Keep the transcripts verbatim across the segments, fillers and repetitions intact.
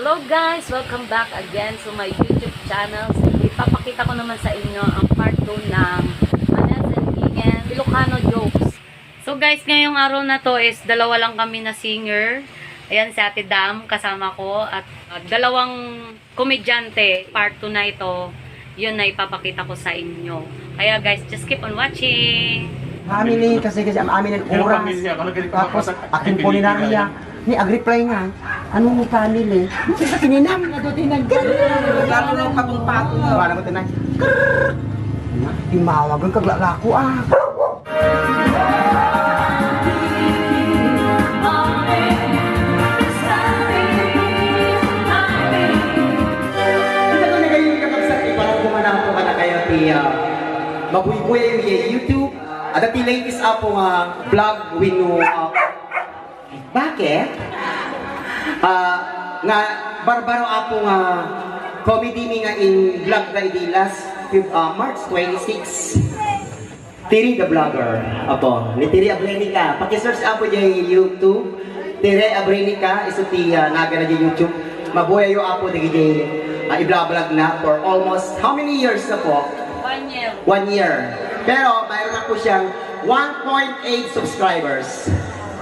Hello guys! Welcome back again to my YouTube channel. Ipapakita ko naman sa inyo ang part two ng Anels and Ian Ilocano jokes. So guys, ngayong araw na 'to is dalawa lang kami na singer. Ayan si Ate Dam kasama ko at, uh, dalawang komedyante. Part two na ito. 'Yun na ipapakita ko sa inyo. Kaya guys, just keep on watching. Family, kasi, kasi ang amin ang oras. Tapos, aking pulinarya. Ni agree play nga. Anong family? Tininam na do, tinang. Lalo na patong-patong. Wala mo, tinang. Timawagan kag lalako, ah. Ita ko na kayo kakabsat, iparang kumanapo ka na kayo, tiya. Mabuybuy yung YouTube. Ada ti latest apo nga vlog wenno, ah, bakit? Ah, nga barbaro apo nga comedy mi nga in-vlog da idi last, ah, March twenty-six. Tiri the Vlogger. Apo, ni Tiri Abrenica. Paki-search apo diay YouTube. Tiri Abrenica, isu ti, ah, nagan na diay YouTube. Mabuyayo apo dagiti, ah, iblablog na for almost how many years na po? One year. One year. Pero mayroon na po siyang one point eight subscribers.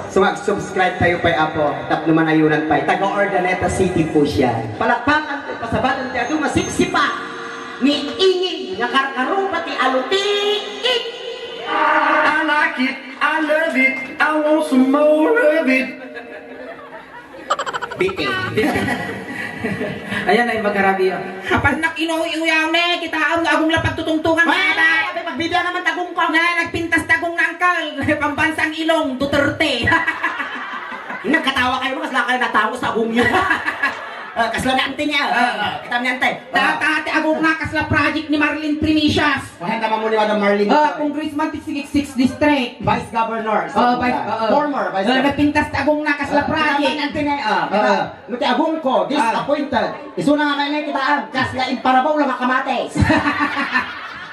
So mag-subscribe tayo pay apo, tapno manayunan pay. Taga Urdaneta City po siya. Palakpakan ti pasabaton ti adu nga sipsipa ni Inging nga karkarupa ti alutiit. I like it, I love it, I want some more of it. Bitin. Ayan ay magarabi. Apan nak inuwi-uyaw ne, kitaam nga agong lapad tutungtungan. Ay, ay, ay, ay, magbibiyang naman tagong ko. Na, nagpintas tagong na angkal. Pambansang ilong, Duterte. Nagkatawa kayo, mas lakay na tao sa agong yun. Ah, kasla na ante niya. Ah. Ah, kita niya ante. Ta, ta, ti agong na kasla project ni Marlene Primicias. Mahal naman mo ni Madam Marlene. Ah, congressman ti sixty-six district. Vice Governor. Ah, vice, ah, former Vice Governor. Nagpintas ti agong na kasla project. Ante niya, ah, no ti agong ko, disappointed. Isu na nga kanya kita, ah, kasla imparabaw lang kamatis.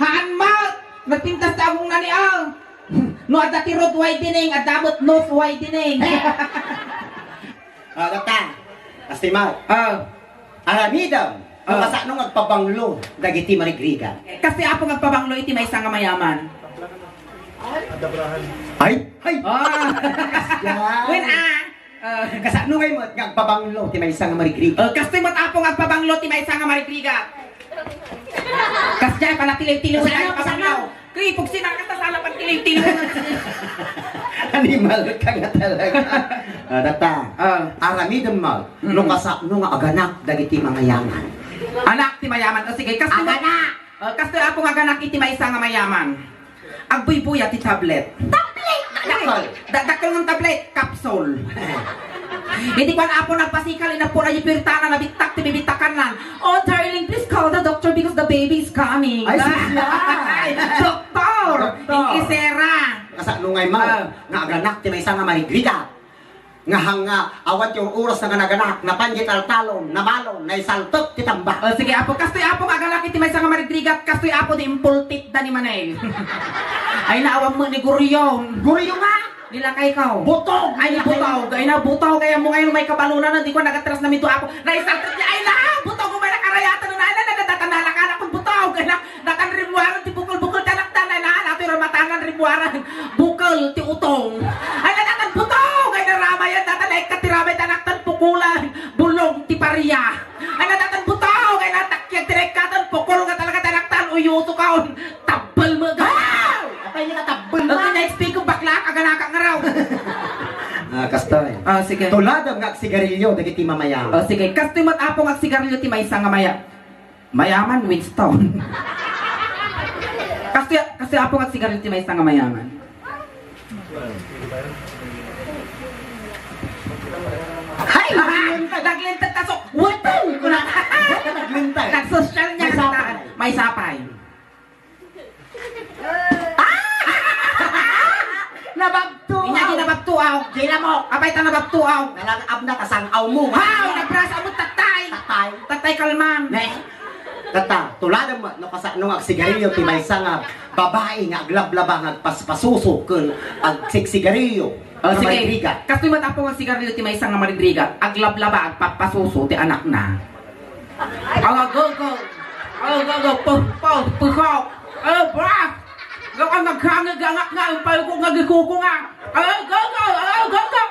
Haan mo! Nagpintas ti agong na ni, ah. No, adda ti road widening, adda met nose widening. Ah, data. Estimate. Ah. Aramidem, no, ah, kasano nga agpabanglo dagiti marigrigat? Kastoy apo nga agpabanglo iti maysa nga mayaman. Ay, ay. Ah. Yan. Wen, ah. Ah. Kasano ngay met nga agpabanglo ti maysa nga marigrigat? Ah, kastoy met apo nga agpabanglo ti maysa nga marigrigat. Kasdiay, panatiliw-tiliw. Kasano, kasano? Kripog sina kata sala pagtiliw-tiliw. Animal ka nga talaga. Ah, data. Ah. Aramidem met, no, mm, kasano nga aganak dagiti mangayaman. Anak ti mayaman. O sige, kastoy met, aganak! Ah, kastoy apo nga aganak iti maysa nga mayaman. Agbuybuya ti tablet. Tablet! Dakkel! Da-, dakkel nga tablet, capsule. Idi kuan apo nagpasikal, inapona di puertana, nabittak ti bibitakannan. "Oh, darling, please call the doctor because the baby is coming." Ay, sus, yan. Doktor! Doktor! Inkisera! Kasano ngay met, ah, nga aganak ti maysa nga marigrigat? Nga hanga, awan ti ur-uras nga naganak, napan di taltalon, nabalon, naisaltek ti tambak. O, sige, apo. Kastoy, apo, nga aganak iti maysa nga marigrigat, kastoy, apo, di impultit da ni Manel. Ay, naawan mo ni Gurion. Gurion nga! Nilakay ka, oh. Butog! Ay, ni butog. Ay, na, butog. Ay, mo ngayon, may kabalunan, di ko nagatras na mito, apo. Naisaltek niya, ay, na, butog, umay nakarayatan, na, na, na, na, na, na, na, na, na, na, na, Datan rimmuaran ti bukol-bukol ti anaktan, ay naan, ato iramatanan rimmuaran. Bukol ti utong. Ay, nadatan butog! Ay, naramayan, datan ay kat ti ramay ti anaktan, pukulan. Bulong ti paria. Ay, nadatan butog! Ay, natakyag ti naikatan, pukol nga talaga ti anaktan, uyuto kaon. Tabbel mo, ga! Apay, ni ka tabbel mo? Ang na-explain ko, bakla ka, ganaka nga raw. Ah, kastoy. Ah, sige. Tuladem nga agsigarilyo dagiti mamayaman. Ah, sige. Kastoy met apo nga agsigarilyo ti maysa nga maya-, Mayaman, Winston. Kastoy, kastoy apo nga sigarilyo ti maysa nga mayaman. Hay! Naglintag ta so, wutong! Naglintag. Nagsosyal niya. May sapay. May sapay. Ah! Nabagto. Inya di nabagtuaw. Di na mo. Apay ta nabagtuaw. Nalang-ab na kasang-aw mo. Haw! Nabrasa mo, tatay. Tatay. Tatay, kalman. Ne? Tata, tuladem met no kasano nga agsigarilyo ti maysa nga babai nga aglablaba nga agpaspasuso ken agsigsigarilyo. O, sige. Marigrigat. Kastoy met, Apo, nga sigarilyo ti maysa nga marigrigat. Aglablaba, agpapasuso ti anakna. Agago. Agago. Puh, puh, puhok. Abra! Gakan naghangag nga anakna, ang palko nga gikuko nga. Agago. Agago.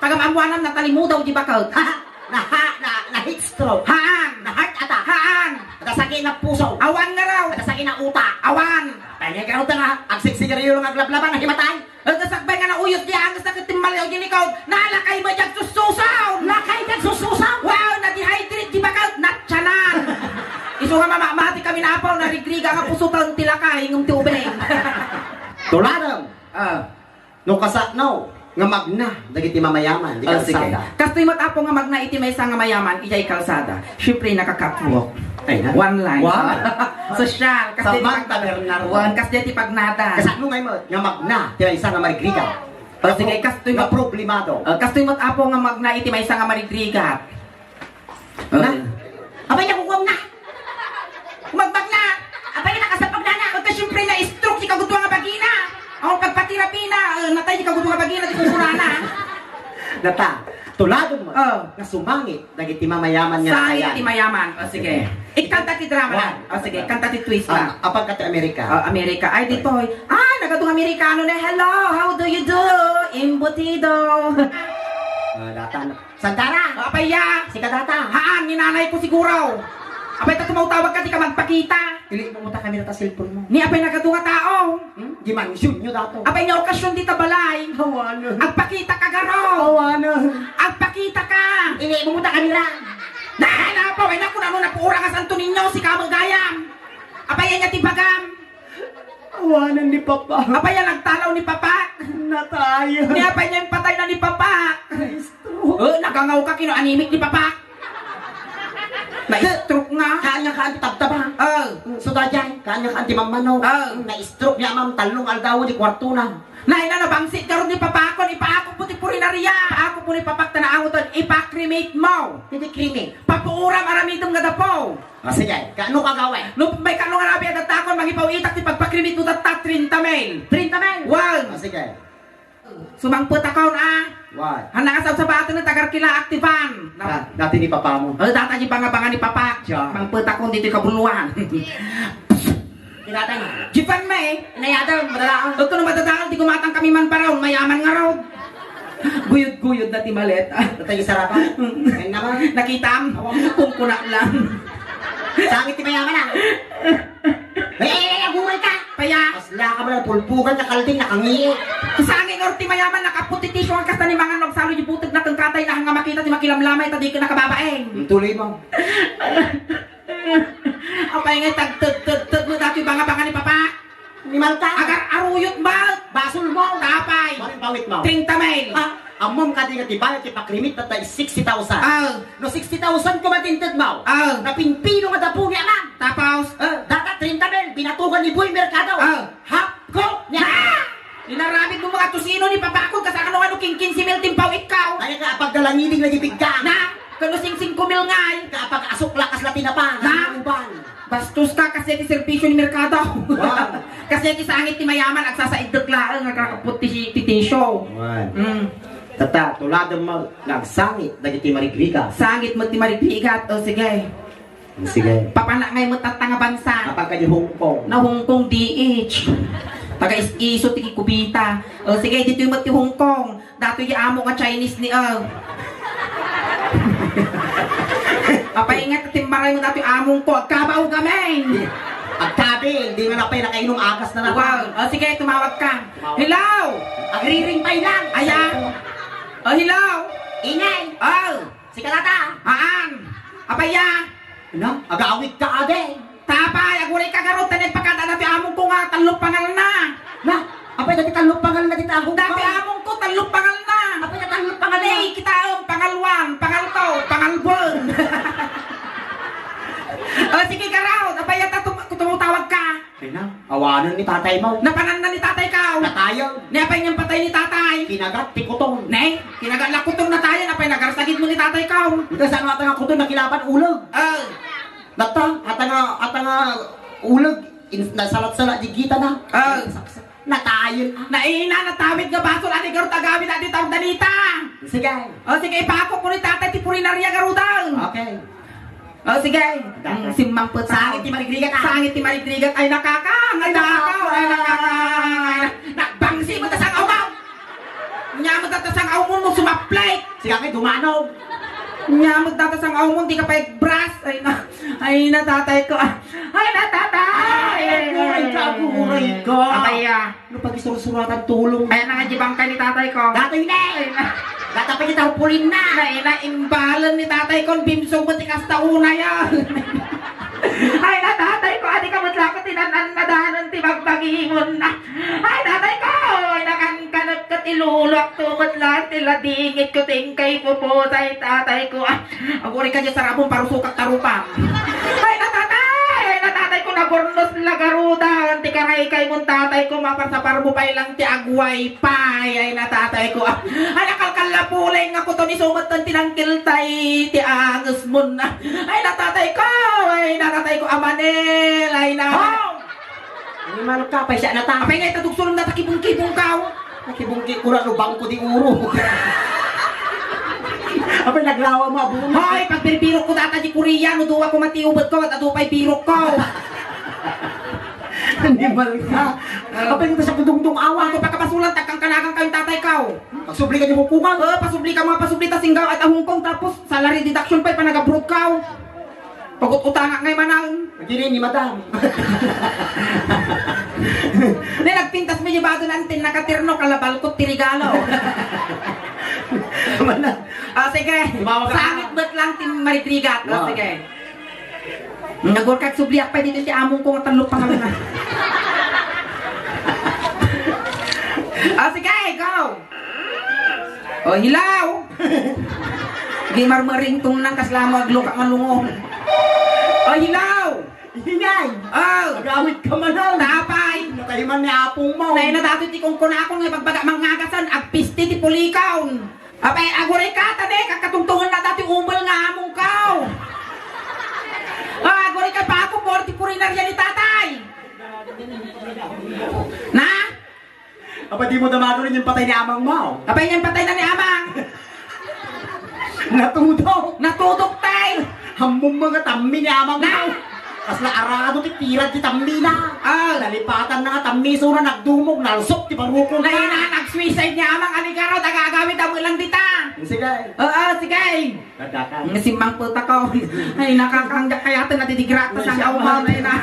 Taga ammuanam, natalimudaw di baket. Ha? Na, ha, na, na heat stroke. Haan. Na heart attack. Haan. Ada sakit na puso. Awan nga raw. Ada sakit na utak. Awan. Kanya ka nga agsigsigarilyo nga aglablaba, nahimatay. Agkasakbay nga nauyos di anges na ket timmaliaw di likod, nalakay met diay agsussusaw! Lakay ti agsussusaw! Wow, na-dehydrate di baket, natsanan! Isu nga mamamati kami, Apo, narigriga nga pusotan ti lakay ngem ti ubing. Tuladen! Ah. No kasano nga magna dagiti mamayaman di kalsada. Kastoy met, Apo, nga magna iti maysa nga mayaman idiay kalsada. Siyempre, naka-catwalk. Ay, na. One line. Wow. Sosyal. Samantha Bernardo. One, kas diay ti pagnada. Kasano ngay met nga magna ti maysa nga marigrigat? O, sige, kastoy met, problemado. O, kastoy met, Apo, nga magna iti maysa nga marigrigat. Na? Apay, nakukuam na. Umagbag na. Apay, nakasapag na na. Pagka siyempre na-stroke ti kagudua nga bagina. Ang pagpatirapina, eh, natay ti kagudua nga bagina, ti kukurana. Nata, tuladen mo nga sumangit dagiti mamayaman nga. Sangit ti mayaman. O, sige. Ikanta ti drama na. O, sige. Kanta ti twist na. Apagka ti Amerika. O, Amerika. Ay, ditoy. Ah, nagadong Amerikano na. "Hello, how do you do? Embutido." Ah, datan. Sandara! Apay ya? Sika data? Haan, ni nanay ko siguro. Apay ta tumawtawag ka, di ka magpakita. Ili mo ta kamera ta cellphone mo. Ni apay nagadu nga tao? Hmm? Di mansion nyo dato. Apay nga okasyon di ta balay. Awanen. Agpakita ka garo. Awanen. Agpakita ka. Ili mo ta kamera. Na, na, pa, wala ko na, ano, napuura nga Santo Niño, si Kamang Gayam. Apay nga ti bagam. Awanen ni Papa. Apay a nagtalaw ni Papa? Natay. Ni apay nga impatay na ni Papa? Na-stroke. Oh, nagangaw ka kino anemic ni Papa? Na-stroke nga. Haan nga kaan ti tabtaba. Oh. So, daydiay, haan nga kaan ti mammano. Oh. Na-stroke ni amam, tallong aldaw di kwartona. Nay na, nabangsit garud ni Papa ko, ipaakop mo ti punerarya. Paakop mo ni Papa, ta naangotan, ipa-cremate mo. Hindi cremate. Papuuram, aramidem nga dapo. Ah, sige. Kaano ka gawin? No, may kaano nga rabi, adatakon, mangipaw-itak ti pagpakrimit mo tatta, treinta mil. Treinta mil? Wow! Ah, sige. Sumangpet akon, ah. Wow. Handa nga sabsabaten, tagar kila aktivan. Da-, dati ni papa mo. Oh, data di banga-banga ni papa. Siya. Mangpet akon dito kabuluan. Kinatay mo. Jipan me. Inayatan, madalaang. Ito na madadaang, di kumatang kami man paraon, mayaman nga raw. Guyod-guyod na ti maleta. Natay isarapan. Ayun naman. Nakitam? Awan mo. Kung kuna lang. Sangit ti mayaman, ah. Eh, eh, eh, agumay ka. Paya. Asla ka man, pulpugan na kalding, nakangiit. Sangit nga ti mayaman, nakaputi ti isyu, ang kasta ni mangan, magsalo di buteg na kang katay na hanga makita ti makilamlamay, ta di ka nakababaeng. Ang tuloy mo. Apay nga tagtagtagtag mo dati banga-banga ni papa. Ni Malta. Agar aruyot mo. Basol mo. Tapay. Maring pawit mo. Treinta mil. Ah, ammom kadi nga ti bayad ti pakrimit tatta sixty thousand. Ah. No sixty thousand ko matinted mo. Ah. Napinpino nga dapo ni amam. Tapos? Ah, data treinta mil, binatugan ni Boy Mercado. Ah. Hap ko niya. Ah! Inaramid mo mga tusino ni papa ko, kasano nga no king quince mil timpaw ikaw? Kaya ka apagdalangiding na gibigka. Na? Kano sing singko mil ngay? Kapag asok lakas la tinapa, na? Uban. Bastos ka kasi ti serbisyo ni merkado. Wow. Kasi ti sangit ti mayaman, agsasaiddek laeng, agkakaput ti, ti tisyo. Wow. Mm. Tata, tuladen mo, nagsangit, dagiti marigrigat. Sangit mo ti marigrigat, o sige. Sige. Papana ngay mo tatta nga bansa. Kapag ka di Hong Kong. Na Hong Kong, D H. Taga is-, iso ti kikubita. O sige, dito yung ti Hong Kong. Datoy di amo nga Chinese ni, ah. Apay nga, timmaray mo datoy among ko, agkabaw kami. Agkabi, hindi nga na pa'y nakainom agas na naman. Wow. O, sige, tumawag ka. Tumawag. Hello? Agriring pa'y lang. Aya. O, hello? Ingay. O. Sika data. Haan. Apay ya? Ano? Agawid ka, ade. Tapay, aguray ka garot, tanig pakadaan na ti among ko nga, tallo pangal na. Na, apay, dati tallo pangal na ti taho. Dati among ko, tallo pangal na. Apay, dati tallo pangal na. Ay, kita, um, pangal one, pangal two, pangal one. O, sige, garot, apay, yata tum-, tumutawag ka. Ay na, awanan ni tatay mo. Napanan na ni tatay ka. Natayan. Ni apay niyang patay ni tatay. Kinagat ti kuton. Ne? Kinagat la kuton na tayo, apay nagarsagid mo ni tatay ka. Ito, saan mo ata nga kuton, nakilaban ulag. Ah. Nata, ata nga, ata nga ulag, in-, nasalat-salat di kita na. Ah. Saksak. Natayen. Naina, natawid nga basol, adi garud agawid, adi tawag danita. Sige. O, sige, ipakop mo ni tatay ti purinaria garuden. Okay. O, sige. Mm, simmang peta. Sangit ti marigrigat, ah. Sangit ti marigrigat. Ay, nakaka, ay, nakaka, ay, nakaka. Ay, na-, nagbangsi mo ta sang-aw mo. Nya mo ta sang-aw mo, mo sumaplik. Sige, kay dumano. Nya mo ta sang-aw mo, di ka pa igbras. Ay, na, ay, na, tatay ko. Ay, na, tatay. Ay, aguray ka, aguray ka. Abay, ah. No, pagisursuro ta tulong. Ay, na, di bangkay ni tatay ko. Datoy na. Ay, na. Data pa ni tarpaulin na. Ay, na, imbalen ni tatay ko, bimsog mo ti kasta una yan. Ay, na, tatay ko, adi ka met la ko tinan-an na danon ti bagbagimon na. Ay, tatay ko, ay, nakankanep ket iluluak to met la ti ladingit ko ti inkay pupusa, ay, tatay ko. Ah, aguray ka diay sarabong parusukak tarupa. Ay, natatay! Ay, natatay ko, naburnos la garuden ti karaykaymon, tatay ko, maparsapar mo pay lang ti agwaypay. Ay, natatay ko. Ah, ay, nakalkal la pulay nga kuto ni sumetten ti nangkiltay ti angesmon. Ah, ay, natatay ko! Ay, natatay ko, amanel! Ay, na... Animal ka, pay siya na ta. Apay nga ita dugsulom na ta kibungkibong ka, oh. Nakibungki ko na no bangko di uro. Apay naglawa mo, abuna. Hoy, pagbirbirok ko data di Korea, no duwa ko matiubet ko, at adu pay birok ko. Animal ka. Apay nga ta siya kudungdung awa. Ako pagkabasulan, tagkangkanagan kayong tatay ka, oh. Pagsubli ka di Hong Kong, ah. Oh, pasubli ka, mga pasubli ta singgaw at Hong Kong, tapos salary deduction pa'y panagabroad ka, oh. Pagut-utangak ngay manan. Diri ni madam. Ni nagpintas mi di bado na antin nakatirno, kalabalkot ti regalo. Manan. Ah, sige. Tumawag ka. Sangit bet lang ti marigrigat. Ah, wow. Sige. Nagurkag subliak pa dito ti among ko nga tallo pa kami na. Ah, sige, go. O, hilaw! Di marmaringtong nang kasla mo agluka nga lungon. O, hilaw! Ingay! O! Agawid ka man, o! Tapay! Natay man ni apong mo! Nay na datoy ti kungkunakon nga pagbaga mangngagasan, agpisti ti pulikon! Apay, aguray ka, tane, kakatungtungan na datoy ubal nga among kao! O, aguray ka, pako, por ti purinaria ni tatay! Na? Apa di mo damagen yung patay ni amang mo? Apay nga patay na ni amang? Natudok. Natudok, tay. Hammom mo nga tammi ni amang mo. Na? Kasla arado ti tirad ti tammi na. Ah. Nalipatan na nga tammi, so na nagdumog, nalsok ti barukong na. Nay na, nag-suicide ni amang, aligaro, tagaagawid, amo lang dita. Sige. Oo, sige. Nadakan. Nga simmang puta ko. Ay, nakakangga kaya ito, nadidigrata sa naumaw na yun, ah.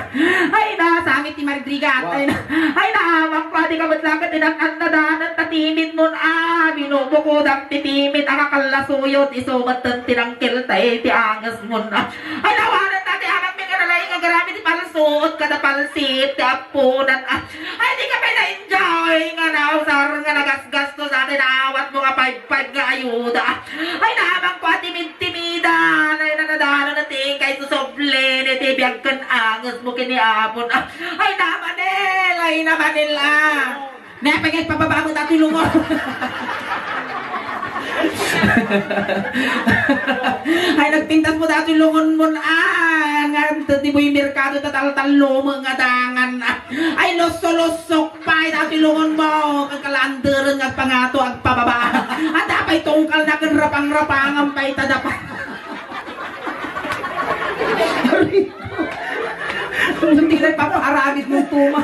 Ay, na, sangit ti marigrigat. Wow. Ay, na, ay, na, amang pa, di ka matlakat, inan-an na danan, ta timid mo, ah, binubukudan ti timid, ah, kakallasuyot, iso met ti tinangkil, tay, ti anges mo, ah. Ay, nawanan ta, ti anak mi nga lalaki nga garami, ti palsuot, kada palsit, ti apunan, ah. Ay, di ka pwede enjoy nga nausar nga nagasgasto sa atin awat mo nga five five nga ayuda. Ay, naman ko ati mintimidan. Ay, nanadano na tingkay susublin. Iti biag kan anges mo kini apon. Ah, ay, namanil. Ay, namanil, ah. Napagay pababa mo dati lungon. Ay, nagpintas mo dati lungon mo, ah. Nga, di mo'y merkado tataltal lumang nga dangan, ah. Ay, luso-lusok pay, dati lungon mo, kagkalaanderen nga agpangato, agpababa. At apay tungkal na ken rapang-rapangan pay, tadapa. Hindi na papaaramid mong tuma.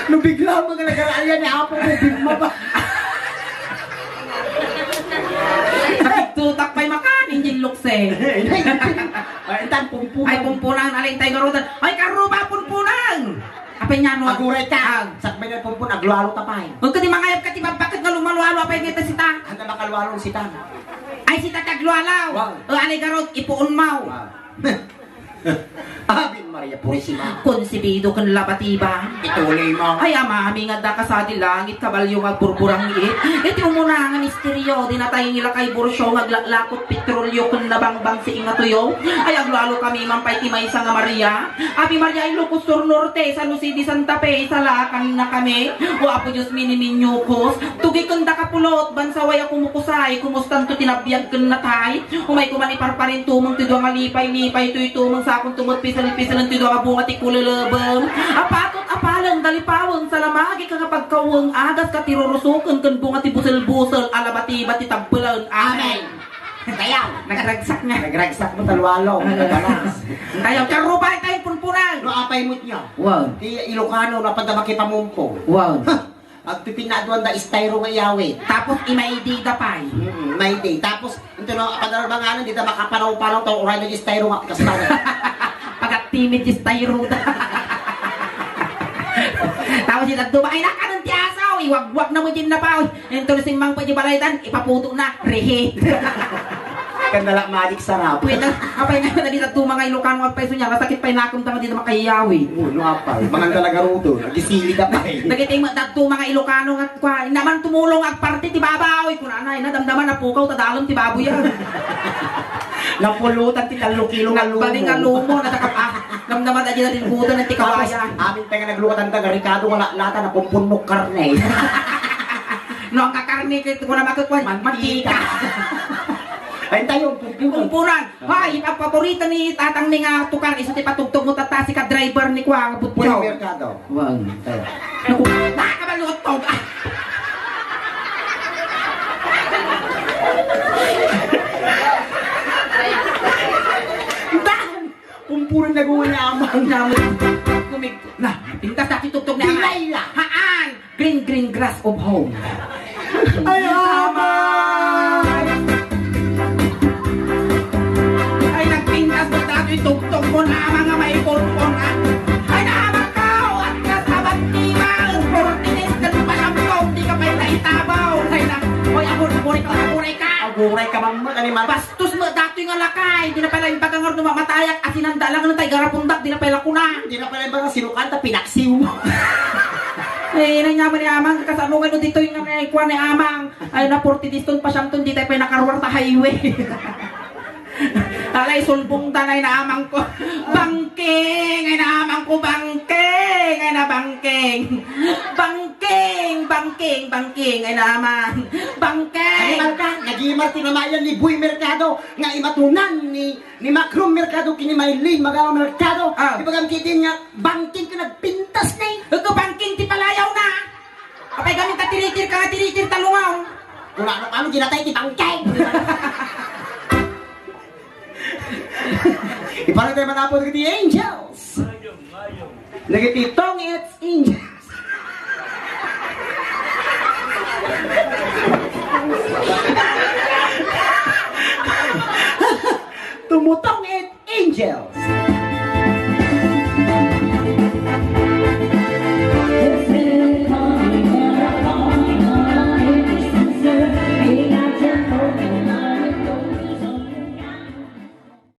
No bigla mo nga nag-araya ni Apo mo, bigma ba? Tutak pay makan, injin lukse. Ay, intan, pumpunan. Ay, pumpunan, alay tay garudan. Ay, karuba, pumpunan! Apay nga, no? Aguray ka. Ah. Sakbay na pumpun, aglualo ta pay. Huwag ka di mangayab ka, ti babakit nga lumalualo, apay nga ita sita. Ano makalualo sita? Ay, sita ti aglualo. Wow. O, alay garod, ipuon mo. Wow. Ave Maria Purisima. Konsibido ken labatiba. Ituloy mo. Ay, Ama mi nga adda ka sadi langit, kabalio nga agburburangit. Iti umuna nga misterio, dinatay ni lakay bursio nga aglaklakot petrolio ken nabangbang si nga tuyo. Ay, aglualo kami man pay ti maysa nga Maria. Ave Maria Ilocos Sur Norte, San Jose de Santa Fe, isalakan na kami. O Apo Dios mi ni Minyukos, tugi ken da kapulot, bansaway a kumukusay, kumustanto ti nabiag ken natay? Umay koma ni Parparin tumeng ti dua nga lipay-lipay, toy tumeng Tapon tumot pisel-piselen ti dua nga bunga ti kulelebeng. Apatot a paleng, dalipawen, salamagi ka nga pagkaweng, agas ka ti rurusoken, ken bunga ti busel-busel, alabatiba ti tabbelen. Amen. Amen. Dayaw. Nagragsak nga. Nagragsak mo, talwalo. Nagalas. Dayaw, karubay tayo punpunan. No, apay mo niya. Wow. Ti Ilocano, napadama kita mumpo. Wow. Agpipinaaduan da estayro nga iyawit. Tapos imaidi da pay. Mm, maidi. Tapos, ito no, padarbanganan, di da makapanaw-panaw, tao uray na estayro nga kasta. Pagkattimid estayro da. Tapos ita duma, ay nakanan ti asaw, iwagwag na mo din na pa. Ito no simmang pa di balaydan, ipaputo na, rehe. Kanda la Magic Sarap. Wait, na, apay nga na dita tu mga Ilocano agpayso niya, sakit pay nakum tama dita makayawi. Oh, no apay, mangan talaga ruto, nagisili ka pa eh. Dagiti ma-, dagtu mga Ilocano nga kwa, naman tumulong agparti ti babaw, kuna na, ina, damdaman napukaw, tadalom ti baboy yan. Napulutan ti tallo kilo nga lumo. Nagbali nga lumo, natakap, ah, damdaman na dyan na din buto ng Tapos, tikawayan. Amin pa nga naglukatan ka, garikado nga laklatan, napumpunok karne. No, ang kakarne, kaya ito ko na makakwan, mantika. Ay, tayo, pumpunan. Pumpunan. Hoy, ipagpaborito ni tatang ni nga tukar, isu ti patugtog mo tata, si ka-driver ni Kuya, nga butyaw. Pwede merkado. Wag. Tayo. Naku, baka malutog. Ah! Pumpunan na gawin ni Amang. Naman. Kumig-, na, pintas na titugtog ni Amang. Dilayla. Haan! Green, green grass of home. Ay, Amang! Ay, nagpintas mo dati, tugtog mo na, mga maipon-pon, ah. Ay, naman ka, at ka sa bantiman, Cortines, ka pa siyang di ka pa yung naitabaw. Ay, na, oy, agur-, aguray ka, aguray ka. Aguray ka, Mama, animal. Bas-, Tus met datoy nga lakay, di na pala imbaga nga no mamatayak, asinanda lang nga tay garapundak, di na pala kuna. Di na pala imbaga sinukan ta pinaksiw mo. Eh, inanyaman ni Amang, kasano nga no ditoy nga may kuwan ni Amang. Ay, na forty diston, pasyamton, di tayo pa nakaruwar ta highway. Alay, sulbong tanay na Amang ko. Bangking! Ay, na Amang ko, bangking! Ay, na bangking! Bangking! Bangking! Bangking! Ay, na Amang! Bangking! Ay, Marta, nagimar ti namayan ni Boy Mercado. Nga imatunan ni, ni Macron Mercado ken ni Maylin Magaro Mercado. Ah. Ibagam ti din nga bangking ka nagpintas ni. Ito bangking ti palayaw na. Apay gamin ka tiritir ka nga tiritir talungaw. Kung ano, ano, ginatay ti bangking. Iparang tayo manapod ti Angels. Nagiti tong it's Angels. Tumutong it Angels.